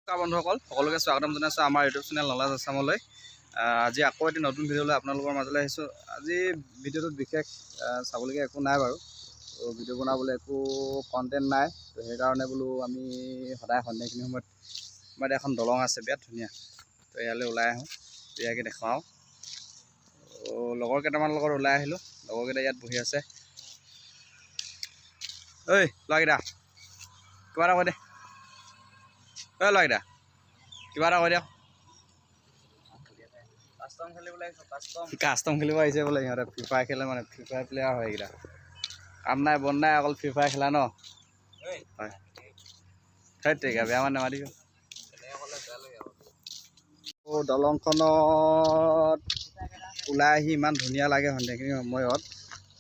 নমস্কাৰ বন্ধুসকল, সকলোকে স্বাগতম জনাইছোঁ আমাৰ ইউটিউব চেনেল নলেজ আছামলৈ। আজি আকৌ এটি নতুন ভিডিঅ'লৈ আপোনালোকৰ মাজলৈ আহিছোঁ। আজি ভিডিঅ'টোত বিশেষ চাবলগীয়া একো নাই বাৰু। ত' ভিডিঅ' বনাবলৈ একো কণ্টেণ্ট নাই। ত' সেইকাৰণে বোলো আমি সদায় সন্ধিয়াখিনি সময়ত আমাৰ ইয়াত এখন দলং আছে, বিৰাট ধুনীয়া। ত' ইয়ালৈ ওলাই আহোঁ, ইয়াকে দেখুৱাওঁ। ত' লগৰ কেইটামানৰ লগত ওলাই আহিলোঁ। লগৰকেইটা ইয়াত বহি আছে। ঐ ল'ৰাকেইটা, কিবা এটা কৈ দে। ঐ ল'ৰাকেইটা, কিবা এটা কৈ দিয়ক। কাষ্টম খেলিবলৈ আহিছোঁ, কাষ্টম। কাষ্টম খেলিব আহিছে বোলে সিহঁতে। ফ্ৰী ফায়াৰ খেলে, মানে ফ্ৰী ফায়াৰ প্লেয়াৰ হয় এইকেইটা। কাম নাই বন নাই, অকল ফ্ৰী ফায়াৰ খেলা ন? হয়। সেই তেৰিকা, বেয়া মানে নামাতিব। তেনেকৈ ক'লে বেয়া লাগে আকৌ। দলংখনত ওলাই আহি ইমান ধুনীয়া লাগে সন্ধিয়াখিনি সময়ত।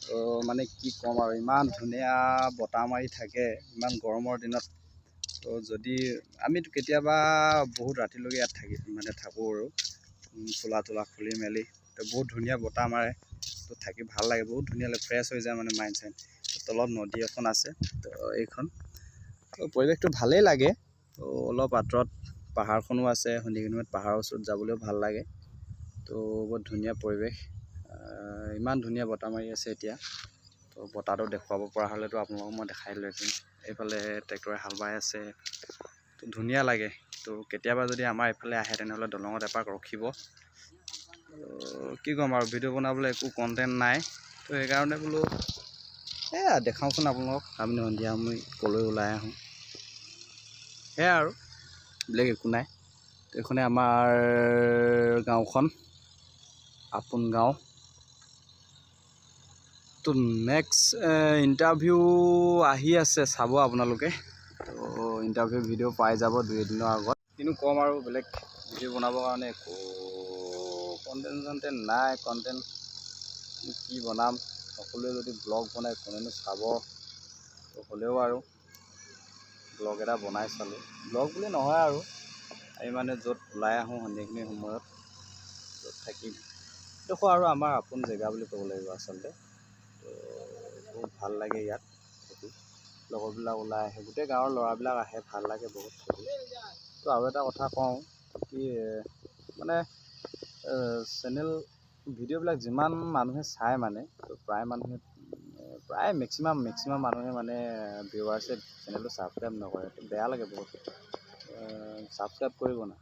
ত' মানে কি ক'ম আৰু, ইমান ধুনীয়া বতাহ মাৰি থাকে ইমান গৰমৰ দিনত। ত' যদি আমি কেতিয়াবা বহুত ৰাতিলৈকে ইয়াত থাকি মানে থাকোঁ আৰু চোলা তোলা খুলি মেলি। তো বহুত ধুনীয়া বতাহ মাৰে, তো থাকি ভাল লাগে, বহুত ধুনীয়া লাগে, ফ্ৰেছ হৈ যায় মানে মাইণ্ড চাইণ্ড। তলত নদী এখন আছে। তো এইখন তো পৰিৱেশটো ভালেই লাগে। তো অলপ আঁতৰত পাহাৰখনো আছে। সন্ধিয়া সময়ত পাহাৰৰ ওচৰত যাবলৈও ভাল লাগে। তো বহুত ধুনীয়া পৰিৱেশ, ইমান ধুনীয়া বতাহ মাৰি আছে এতিয়া। তো বতাহটো দেখুৱাব পৰা হ'লেতো আপোনালোকক মই দেখাই দিলোহেঁতেন। এইফালে ট্ৰেক্টৰে হাল বাই আছে। তো ধুনীয়া লাগে। তো কেতিয়াবা যদি আমাৰ এইফালে আহে, তেনেহ'লে দলঙত এপাক ৰখিব। তো কি ক'ম আৰু, ভিডিঅ' বনাবলৈ একো কণ্টেণ্ট নাই। তো সেইকাৰণে বোলো এয়া দেখাওঁচোন আপোনালোকক, আমি সন্ধিয়া আমি ক'লৈ ওলাই আহোঁ। সেয়াই আৰু, বেলেগ একো নাই। তো এইখনে আমাৰ গাঁওখন, আপোন গাঁও। তো নেক্সট ইণ্টাৰভিউ আহি আছে, চাব আপোনালোকে। তো ইণ্টাৰভিউ ভিডিঅ' পাই যাব দুই এদিনৰ আগত। কিন্তু ক'ম আৰু, বেলেগ ভিডিঅ' বনাবৰ কাৰণে একো কণ্টেণ্ট চণ্টেণ্ট নাই। কণ্টেণ্ট কি বনাম? সকলোৱে যদি ব্লগ বনায়, কোনেনো চাব? তো হ'লেও আৰু ব্লগ এটা বনাই চালোঁ। ব্লগ বুলি নহয় আৰু, আমি মানে য'ত ওলাই আহোঁ সন্ধিয়াখিনি সময়ত, য'ত থাকি দেখোঁ আৰু আমাৰ আপোন জেগা বুলি ক'ব লাগিব আচলতে। তো বহুত ভাল লাগে ইয়াত থাকি। লগৰবিলাক ওলাই আহে, গোটেই গাঁৱৰ ল'ৰাবিলাক আহে, ভাল লাগে বহুত থাকি। তো আৰু এটা কথা কওঁ কি, মানে চেনেল ভিডিঅ'বিলাক যিমান মানুহে চায়, মানে তো প্ৰায় মানুহে, প্ৰায় মেক্সিমাম মেক্সিমাম মানুহে মানে ভিউৱাৰ্ছে চেনেলটো ছাবস্ক্ৰাইব নকৰে। তো বেয়া লাগে বহুত। ছাবস্ক্ৰাইব কৰিব না।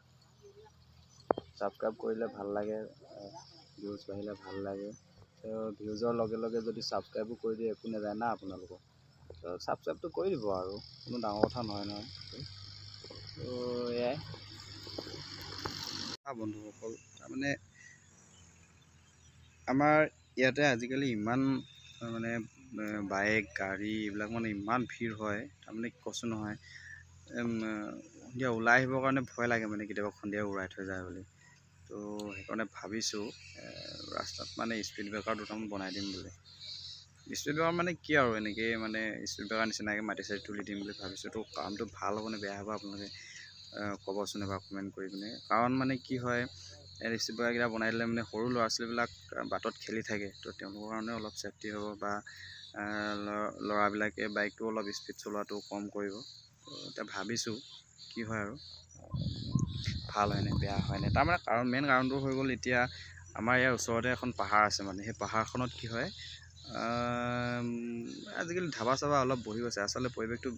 ছাবস্ক্ৰাইব কৰিলে ভাল লাগে, ভিউজ বাঢ়িলে ভাল লাগে। তো ভিউজৰ লগে লগে যদি ছাবস্ক্ৰাইবো কৰি দিয়ে, একো নাযায় না আপোনালোকৰ। তো ছাবস্ক্ৰাইবটো কৰি দিব আৰু, কোনো ডাঙৰ কথা নহয় নহয়। তো এয়াই বন্ধুসকল, তাৰমানে আমাৰ ইয়াতে আজিকালি ইমান মানে বাইক, গাড়ী এইবিলাক মানে ইমান ভিৰ হয়, তাৰমানে কৈছোঁ নহয়, সন্ধিয়া ওলাই আহিবৰ কাৰণে ভয় লাগে, মানে কেতিয়াবা সন্ধিয়া উৰাই থৈ যায় বুলি। তো সেইকাৰণে ভাবিছোঁ ৰাস্তাত মানে স্পীড ব্ৰেকাৰ দুটামান বনাই দিম বুলি। স্পীড ব্ৰেকাৰ মানে কি আৰু, এনেকেই মানে স্পীড ব্ৰেকাৰ নিচিনাকৈ মাটি চাটি তুলি দিম বুলি ভাবিছোঁ। তো কামটো ভাল হ'বনে বেয়া হ'ব, আপোনালোকে ক'বচোন এবাৰ কমেণ্ট কৰি পিনে। কাৰণ মানে কি হয়, স্পীড ব্ৰেকাৰকেইটা বনাই দিলে মানে সৰু ল'ৰা ছোৱালীবিলাক বাটত খেলি থাকে, তো তেওঁলোকৰ কাৰণে অলপ ছেফটি হ'ব বা ল'ৰাবিলাকে বাইকটো অলপ স্পীড চলোৱাটো কম কৰিব। তো এতিয়া ভাবিছোঁ কি হয় আৰু, ভাল হয়নে বেয়া হয়নে। তাৰমানে কাৰণ মেইন কাৰণটো হৈ গ'ল, এতিয়া আমাৰ ইয়াৰ ওচৰতে এখন পাহাৰ আছে। মানে সেই পাহাৰখনত কি হয়, আজিকালি ধাবা চাবা অলপ বহি গৈছে। আচলতে পৰিৱেশটো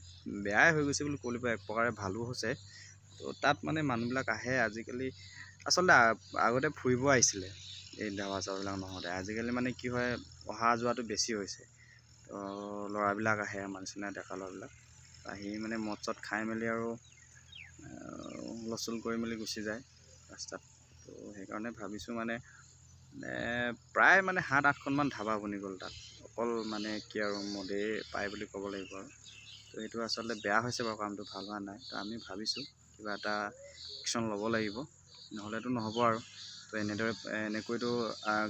বেয়াই হৈ গৈছে বুলি ক'ব লাগিব, এক প্ৰকাৰে ভালো হৈছে। তো তাত মানে মানুহবিলাক আহে আজিকালি। আচলতে আগতে ফুৰিব আহিছিলে এই ধাবা চাবাবিলাক নহওঁতে। আজিকালি মানে কি হয়, অহা যোৱাটো বেছি হৈছে। তো ল'ৰাবিলাক আহে, আমাৰ নিচিনা ডেকা ল'ৰাবিলাক আহি মানে মদ চদ খাই মেলি আৰু হুলস্থুল কৰি মেলি গুচি যায় ৰাস্তাত। তো সেইকাৰণে ভাবিছোঁ, মানে প্ৰায় মানে সাত আঠখনমান ধাবা বনি গ'ল তাত, অকল মানে কি আৰু মদেই পায় বুলি ক'ব লাগিব আৰু। তো সেইটো আচলতে বেয়া হৈছে বাৰু, কামটো ভাল হোৱা নাই। তো আমি ভাবিছোঁ কিবা এটা একশ্যন ল'ব লাগিব, নহ'লেতো নহ'ব আৰু। তো এনেদৰে এনেকৈতো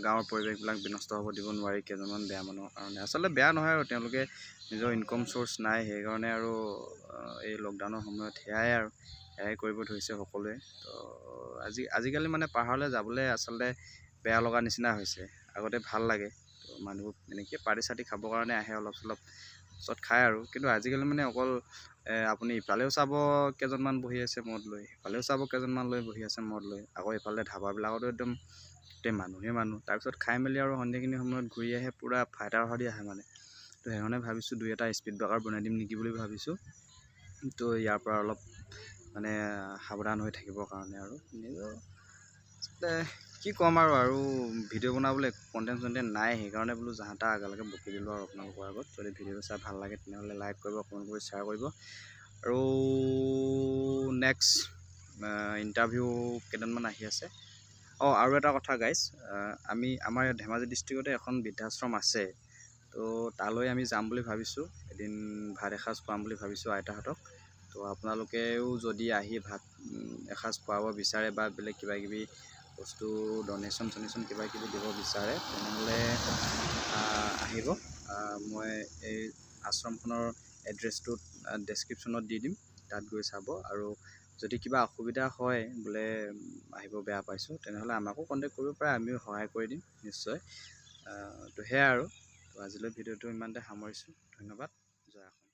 গাঁৱৰ পৰিৱেশবিলাক বিনষ্ট হ'ব দিব নোৱাৰি কেইজনমান বেয়া মানুহৰ কাৰণে। আচলতে বেয়া নহয় আৰু, তেওঁলোকে নিজৰ ইনকম চ'ৰ্চ নাই, সেইকাৰণে আৰু এই লকডাউনৰ সময়ত সেয়াই আৰু সেয়াই কৰিব ধৰিছে সকলোৱে। তো আজিকালি মানে পাহাৰলৈ যাবলৈ আচলতে বেয়া লগা নিচিনা হৈছে। আগতে ভাল লাগে। তো মানুহবোৰ এনেকৈ পাৰ্টি চাৰ্টি খাবৰ কাৰণে আহে অলপ চলপ। য'ত খায় আৰু। কিন্তু আজিকালি মানে অকল আপুনি ইফালেও চাব কেইজনমান বহি আছে মদ লৈ, সিফালেও চাব কেইজনমান লৈ বহি আছে মদ লৈ, আকৌ ইফালে ধাবাবিলাকতো একদম গোটেই মানুহেই মানুহ। তাৰপিছত খাই মেলি আৰু সন্ধিয়াখিনি সময়ত ঘূৰি আহে পূৰা ফাইটাৰ সদি আহে মানে। তো সেইকাৰণে ভাবিছোঁ দুই এটা স্পীড ব্ৰেকাৰ বনাই দিম নেকি বুলি ভাবিছোঁ। তো ইয়াৰ পৰা অলপ মানে সাৱধান হৈ থাকিবৰ কাৰণে আৰু নিজৰ আচলতে কি ক'ম আৰু, আৰু ভিডিঅ' বনাবলৈ কণ্টেণ্ট চণ্টেণ্ট নাই, সেইকাৰণে বোলো যাহা তাহ আগালৈকে বকি দিলোঁ আৰু আপোনালোকৰ আগত। যদি ভিডিঅ'টো চাই ভাল লাগে তেনেহ'লে লাইক কৰিব, কমেণ্ট কৰি শ্বেয়াৰ কৰিব। আৰু নেক্সট ইণ্টাৰভিউ কেইদিনমান আহি আছে। অঁ, আৰু এটা কথা গাইজ, আমি আমাৰ ইয়াত ধেমাজি ডিষ্ট্ৰিক্টতে এখন বৃদ্ধাশ্ৰম আছে, তো তালৈ আমি যাম বুলি ভাবিছোঁ, এদিন ভাত এসাঁজ খুৱাম বুলি ভাবিছোঁ আইতাহঁতক। তো আপোনালোকেও যদি আহি ভাত এসাঁজ খুৱাব বিচাৰে বা বেলেগ কিবা কিবি বস্তু ডনেশ্যন চনেশ্যন কিবা কিবি দিব বিচাৰে তেনেহ'লে আহিব। মই এই আশ্ৰমখনৰ এড্ৰেছটোত ডেছক্ৰিপশ্যনত দি দিম, তাত গৈ চাব। আৰু যদি কিবা অসুবিধা হয় বোলে আহিব বেয়া পাইছোঁ, তেনেহ'লে আমাকো কণ্টেক্ট কৰিব পাৰে, আমিও সহায় কৰি দিম নিশ্চয়। তো সেয়াই আৰু, তো আজিলৈ ভিডিঅ'টো ইমানতে সামৰিছোঁ। ধন্যবাদ, জয় অসম।